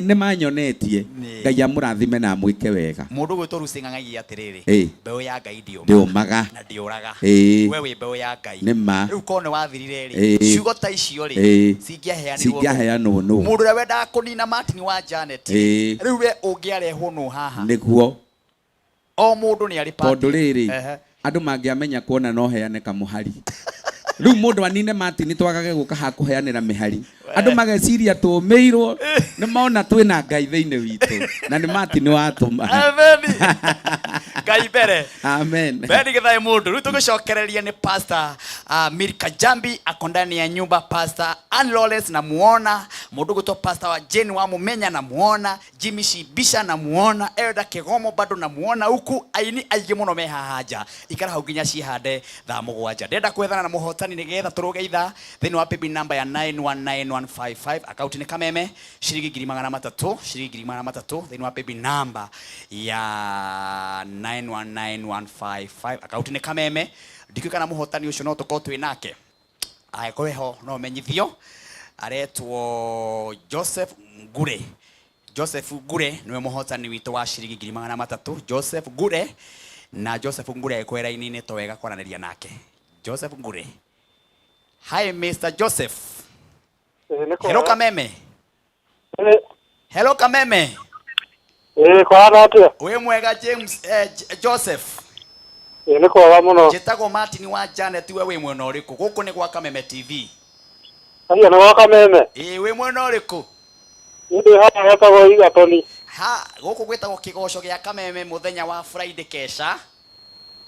Nĩ manyonetie. Nĩ. Ngai amũrathime na amwĩke wega. Mũndũ ũgwĩtwo Lucy Ng'ang'agia atĩrĩrĩ, mbeũ ya Ngai ndĩũmaga Ndĩũmaga. Na ndĩũraga. Ĩĩ. We wĩ mbeũ ya Ngai. Nĩ ma. Rĩu korwo nĩ wathirire rĩ, ciugo ta icio rĩ, cingĩaheanirwo nũ? Cingĩaheanwo nũ? Mũndũ ũrĩa wendaga kũnina Martin wa Janet rĩ, rĩu we ũngĩarehwo nũ haha? Nĩguo. O mũndũ nĩ arĩ part. Tondũ rĩrĩ, andũ mangĩamenya kuona no heane kamũhari. Rĩu mũndũ anine Martin twagage gũka ha kũheanĩra mĩhari. Andũ mageciria tũmĩirwo, nĩ mona twĩna Ngai thĩinĩ witũ. Na nĩ Martin watũma. Amen. Ngai mbere. Amen. Beni githae mundu riu tugicokereria ni Pastor Milka Jambi ako ndani ya nyumba. Pastor Ann Lawrence namuona, mundu gwitwo Pastor wa Jane wa Mumenya namuona, Jimmy Shibisha namuona, Elda Kigomo bado namuona huku, aini aingĩ mũno me haha nja. Ikara hau nginya cihande thaa 7. Ndĩrenda kwethana na mũhotani nĩgetha tũrũge ithaa thĩinĩ wa paybill number ya 919155, akaunti nĩ Kameme, ciringi 300,000, ciringi 300,000 thĩinĩ wa paybill number ya 919155, akaunti nĩ Kameme. Ndikĩũĩ kana mũhotani ũcio no tũkorwo twĩ nake. Angĩkorwo eho no menyithio, aretwo Joseph Ngure. Joseph Ngure niwe mũhotani witũ wa ciringi 300,000. Joseph Ngure, na Joseph Ngure angĩkorwo raini-inĩ to wega kwaranĩria nake. Joseph Ngure. Hi Mr. Joseph. Ĩĩ, nĩ Hello kwega. Kameme. Ĩĩ, Hello Kameme. ĩĩ, kũhana atĩa? Wĩ mwega James, Joseph. Ĩĩ, nĩ kwega mũno. Njĩtagwo Martin wa Janet, we wĩ mwena ũrĩkũ? Gũkũ nĩ gwa Kameme TV. Haiya, nĩ gwa Kameme. Ĩĩ, wĩ mwena ũrĩkũ? Niĩ ndĩ haha hetagwo Igatoni. Ha, gũkũ gwĩtagwo kĩgoco gĩa Kameme mũthenya wa Friday kesha.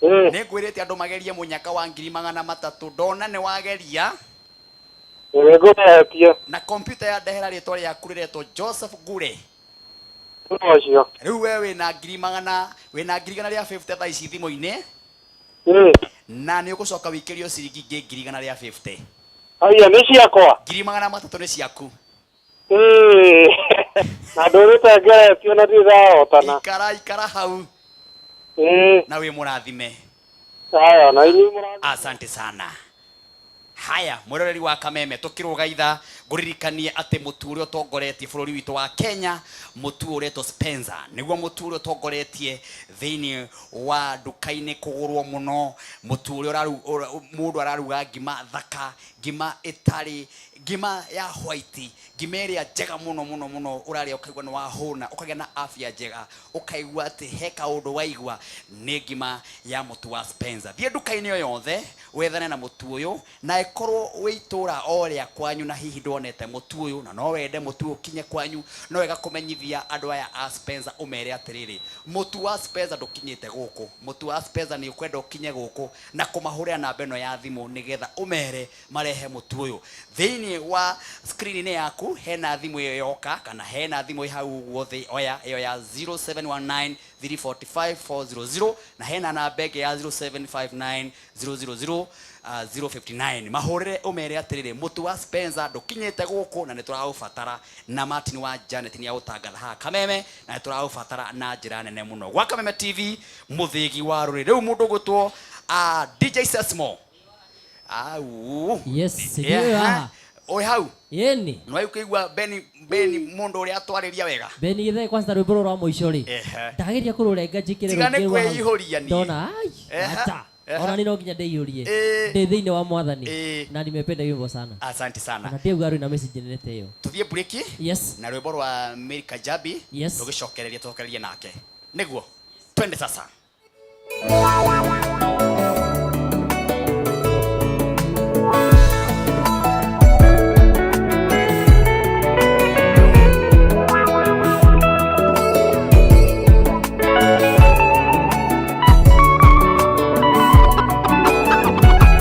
Ĩĩ. Nĩ ngwĩrĩte andũ magerie mũnyaka wa 300,000, ndona nĩ wageria. Ĩĩ, ngũgeretie. Na kompyuta ya ndehera rĩtwa rĩaku rĩretwo Joseph Ngure. Nĩ ũcio. Rĩu we wĩna ngiri magana, wĩna 150,000 thaa ici thimũ-inĩ. Ĩĩ. Na nĩ ũgũcoka wĩikĩrio ciringi ingĩ 150,000. Haiya, nĩ ciakwa. 300,000 nĩ ciaku. Ĩĩ. Na ndũrĩte ngeretio na ndirĩ ndahotana. Ikara, ikara hau. Ĩĩ. Na wĩ mũrathime. Haya, na inyuĩ mũrathime. Asante sana. Haya, mwĩroreri wa Kameme, tũkĩrũga itha ngũririkanie atĩ mũtu ũrĩa ũtongoretie bũrũri witũ wa Kenya, mũtu ũretwo Spencer, nĩguo mũtu ũrĩa ũtongoretie thĩinĩ wa nduka-inĩ kũgũrwo mũno, mũtu ũrĩa mũndũ araruga ngima thaka, ngima ĩtarĩ, ngima ya white, ngima ĩrĩa njega mũno mũno mũno, ũrarĩa ũkaigua nĩ wahũna, ũkagĩa na afya njega, ũkaigua atĩ he kaũndũ waigua, nĩ ngima ya mũtu wa Spencer. Thiĩ nduka-inĩ o yothe wethane na mũtu ũyũ, na ĩkorwo wĩ itũra o rĩa kwanyu na hihi ndwonete mũtu ũyũ na no wende mũtu ũyũ ũkinye kwanyu, no wega kũmenyithia andũ aya a Spencer, ũmere atĩrĩrĩ, mũtu wa Spencer ndũkinyĩte gũkũ, mũtu wa Spencer nĩ ũkwenda ũkinye gũkũ, na kũmahũrĩra namba ĩno ya thimũ nĩgetha ũmere marehe mũtu ũyũ. Thĩinĩ wa screen-inĩ yaku hena thimũ ĩyo yoka, kana hena thimũ ĩ hau ũguo thĩ, oya ĩyo ya 0719 345 400, na hena namba ĩngĩ ya 0759 000 059. Mahũrĩre ũmere atĩrĩrĩ, mũtu wa Spencer ndũkinyĩte gũkũ na nĩ tũraũbatara, na Martin wa Janet nĩ aũtangatha haha Kameme, na nĩ tũraũbatara na njĩra nene mũno. Gwa Kameme TV, mũthĩgi wa rũrĩrĩ. Rĩu mũndũ ũgwĩtwo DJ Sesmo. Au. Yes, ndiũĩ haha. Oi hau. Yeni. Nĩ waigua Beni, Beni mũndũ ũrĩa atwarĩria wega. Beni githe kwanza rwĩmbo rũrũ rwa mũico rĩ. Ndageria kũrũrenga njĩkĩre Tiga nĩ rũngĩ rwa hau. kwĩihũria niĩ. Ndona ai. Ata. Ona ni no nginya ndĩihũrie. Ndĩ thĩinĩ wa Mwathani. Na nimependa wimbo sana. Asante sana. Ona ndiauga rwĩna message nene ta ĩyo. Tũthiĩ break. Yes. Na rwĩmbo rwa Mary Kajabi. Yes. Tũgĩcokereria tũcokererie nake. Nĩguo. Twende sasa.